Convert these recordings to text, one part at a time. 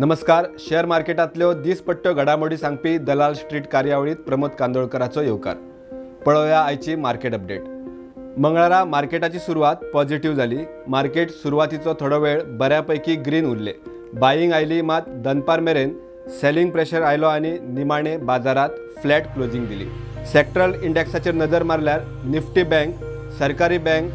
नमस्कार. शेअर मार्केटांतल्यो दिसपट्ट्यो घडामोडी सांगपी दलाल स्ट्रीट कार्यावळीत प्रमोद कांदोळकराचो येवकार. पळोवया आयची मार्केट अपडेट. मंगळारा मार्केटाची सुरवात पॉझिटिव्ह जाली. मार्केट सुरवातीचो थोडो वेळ बऱ्यापैकी ग्रीन उरले. बायिंग आयली मात दनपार मेरेन सेलिंग प्रेशर आयलो आनी निमाणे बाजारात फ्लॅट क्लोजिंग दिली. सेक्टरल इंडेक्साचेर नदर मारल्यार निफ्टी बँक, सरकारी बँक,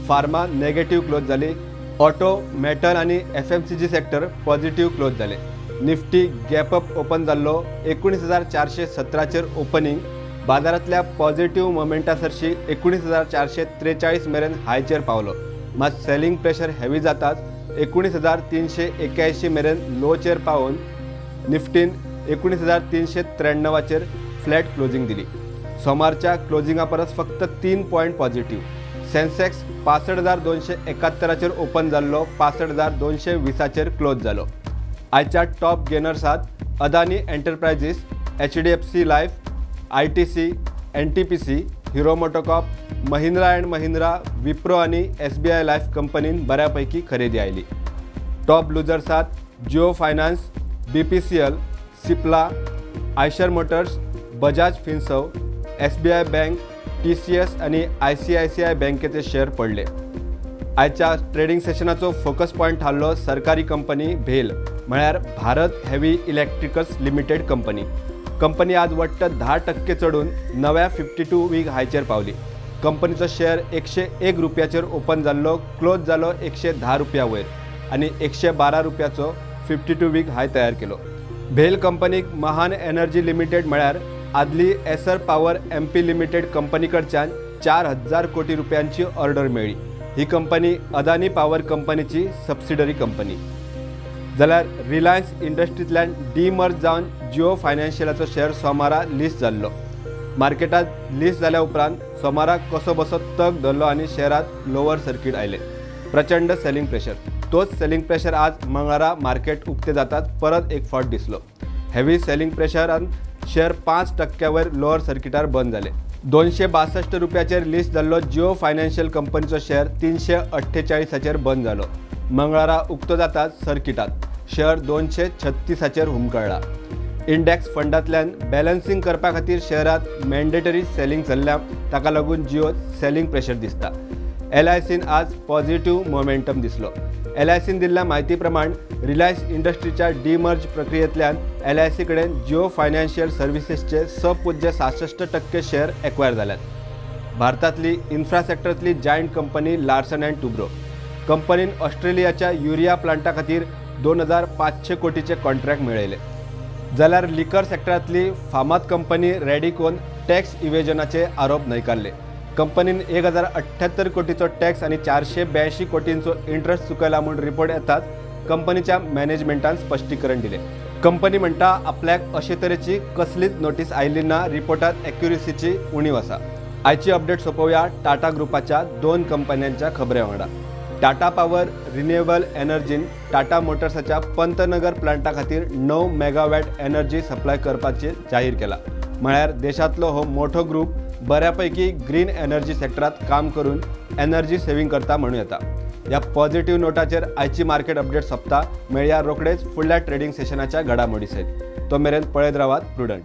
फार्मा नेगेटिव्ह क्लोज जाली. ऑटो, मेटल आनी एफएमसीजी सेक्टर पॉझिटिव्ह क्लोज जाले. निफ्टी गॅप अप ओपन जाल्लो 19,417चेर ओपनिंग. बाजारांतल्या पॉझिटिव्ह मोमेंटा सरशी 19,443 मेरेन हायचेर पावलो. मात सेलिंग प्रेशर हेवी जाताच 19,381 मेरेन लोचेर पावोवन निफ्टीन 19,393चेर फ्लॅट क्लोजिंग दिली. सोमारच्या क्लोजिंगा परस फक्त 3 पॉयंट पॉझिटिव्ह. सेन्सेक्स 65,271चेर ओपन जाल्लो 65,220चेर क्लोज जालो. आयच्या top गेनर्सात Adani Enterprises, HDFC Life, ITC, NTPC, Hero MotoCorp, Mahindra and Mahindra, Wipro आनी SBI life कंपनीन बऱ्यापैकी खरेदी आयली. टॉप लुजर्सात Jio Finance, BPCL, Cipla, Eicher Motors, Bajaj Finserv, SBI Bank, TCS आनी ICICI बँकेचे शेअर पडले. आयच्या ट्रेडिंग सेशनाचो फोकस पॉयंट थारलो सरकारी कंपनी भेल म्हळ्यार Bharat Heavy Electricals Limited company. Company आज वट्ट 10% चडून नव्या 52 वीक हायचेर पावली. कंपनीचो शेअर 101 रुपयाचेर ओपन जाल्लो क्लोज जालो 110 रुपया वयर आनी 112 रुपयाचो 52 वीक हाय तयार केलो. भेल कंपनीक महान एनर्जी लिमिटेड म्हळ्यार आदली Essar Power MP Limited company कडच्यान 4,000 कोटी रुपयांची ऑर्डर मेळ्ळी. ही कंपनी अदानी पॉवर कंपनीची सबसिडरी कंपनी. जाल्यार रिलायन्स इंडस्ट्रींतल्यान डीमर्ज जावन जिओ फायनान्शियलाचो शेअर सोमारा लिस्ट जाल्लो. मार्केटात लिस्ट जाल्या उपरांत सोमारा कसो बसो तग धरलो आनी शेअरात लोअर सर्किट आयले. प्रचंड सेलिंग प्रेशर. तोच सेलिंग प्रेशर आज मंगळारा मार्केट उक्ते जातात परत एक फावट दिसलो. हेवी सेलिंग प्रेशरान शेअर 5% वयर लोअर सर्किटार बंद जाले. 262 रुपयाचेर लिस्ट जाल्लो जिओ फायनान्शियल कंपनीचो शेअर 348चेर बंद जालो. मंगळारा उक्तो जातात सर्किटात शेअर 236चेर हुमकळ्ळा. इंडेक्स फंडांतल्यान बॅलन्सिंग करपा खातीर शेअरात मॅन्डेटरी सेलिंग चल्ल्या, ताका लागून जिओ सेलिंग प्रेशर दिसता. LICन आज पॉझिटिव्ह मोमेंटम दिसलो. LICन दिल्ल्या म्हायती प्रमाण रिलायन्स इंडस्ट्रीच्या डीमर्ज प्रक्रियेंतल्यान LIC कडेन जिओ फायनान्शियल सर्व्हिसेसचे 6.66% शेअर एक्वायर जाल्यात. भारतांतली इन्फ्रास्ट्रक्चरांतली giant company Larsen and Toubro कंपनीन ऑस्ट्रेलियाच्या युरिया प्लांटा खातीर 2,500 कोटीचे कॉन्ट्रॅक्ट मेळयले. जाल्यार लिकर सेक्टरांतली फामाद कंपनी रेडिकोन टॅक्स इव्हेजनाचे आरोप न्हयकारले. कंपनीन 1,078 कोटीचो टॅक्स आनी 482 कोटींचो इंट्रस्ट चुकयला म्हूण रिपोर्ट येताच कंपनीच्या मॅनेजमेंटान स्पश्टीकरण दिलें. कंपनी म्हणटा आपल्याक अशे तरेची कसलीच नोटीस आयली ना, रिपोर्टात एक्युरसीची उणीव आसा. आयची अपडेट सोंपोवया टाटा ग्रुपाच्या 2 कंपन्यांच्या खबरे वांगडा. टाटा पॉवर रिन्युएबल एनर्जीन टाटा मोटर्साच्या पंतनगर प्लांटा खातीर 9 मेगावॅट एनर्जी सप्लाय करपाचें जाहीर केला. म्हळ्यार देशांतलो हो मोठो ग्रुप बऱ्यापैकी ग्रीन एनर्जी सेक्टरात काम करून एनर्जी सेव्हिंग करता म्हणूं येता. ह्या पॉझिटिव्ह नोटाचेर आयची मार्केट अपडेट सोंपता. मेळया रोखडेच फुडल्या ट्रेडिंग सेशनाच्या घडामोडी सयत. तो मेरेन पळयत रावात प्रुडंट.